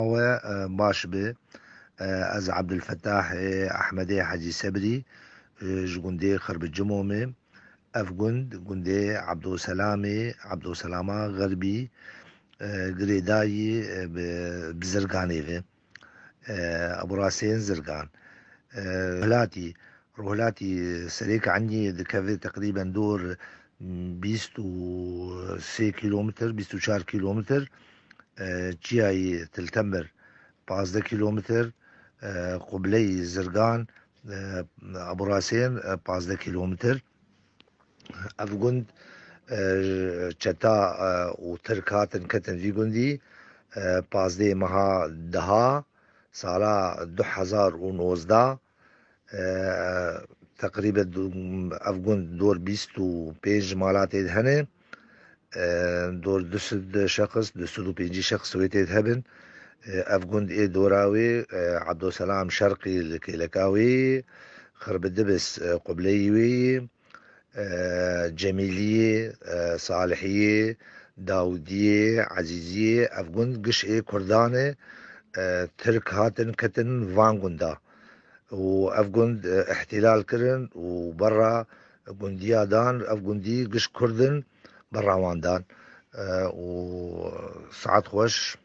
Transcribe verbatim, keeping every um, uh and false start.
We, e, baş be. E, ez Abdulfetah, e, Ehmedê Hecî Sebrî, e, ji gundê Xirbicimo me. Ev gund, gundê Abdulselamê, Abdulselama Xirbî, e, girêdayî, e, bi, bi Zirganê ve. E, Aburasên Zirgan. E, Rohlatî, Rohlatî Serêk Enî dikeve teqrîben dor bîst û sê kîlometr, bîst û çar kîlometr. E, Çiyayî Tiltemir pazdeh kîlometr, e, Qubleyî Zirgan, e, Aburasên, e, pazdeh kîlometr. Ev gund, e, çeta, e, û Tirk hatin ketin vî gundî, e, pazdeh meha deha, sala du hezar û nozdeh, e, teqrîben du-, ev gund dor bîst û pênc mala tê de hene. E, dor du sed şexs, du sed û pêncî şexs wê tê de hebin. E, ev gund ê dora wê, e, Abdulselam Şerqî li kêleka wê yî, Xirbidibis, e, qubleyî wê yî, e, Cemîliyê, e, Salihiyê, Dawidiyê, Ezîziyê, ev gund giş ê Kurdan e, e, Tirk hatin ketin van gunda. Û ev gund, e, îhtîlal kirin û berra gundiya dan, ev gundî giş Kurd in, berra wan dan. E, û saet xweş.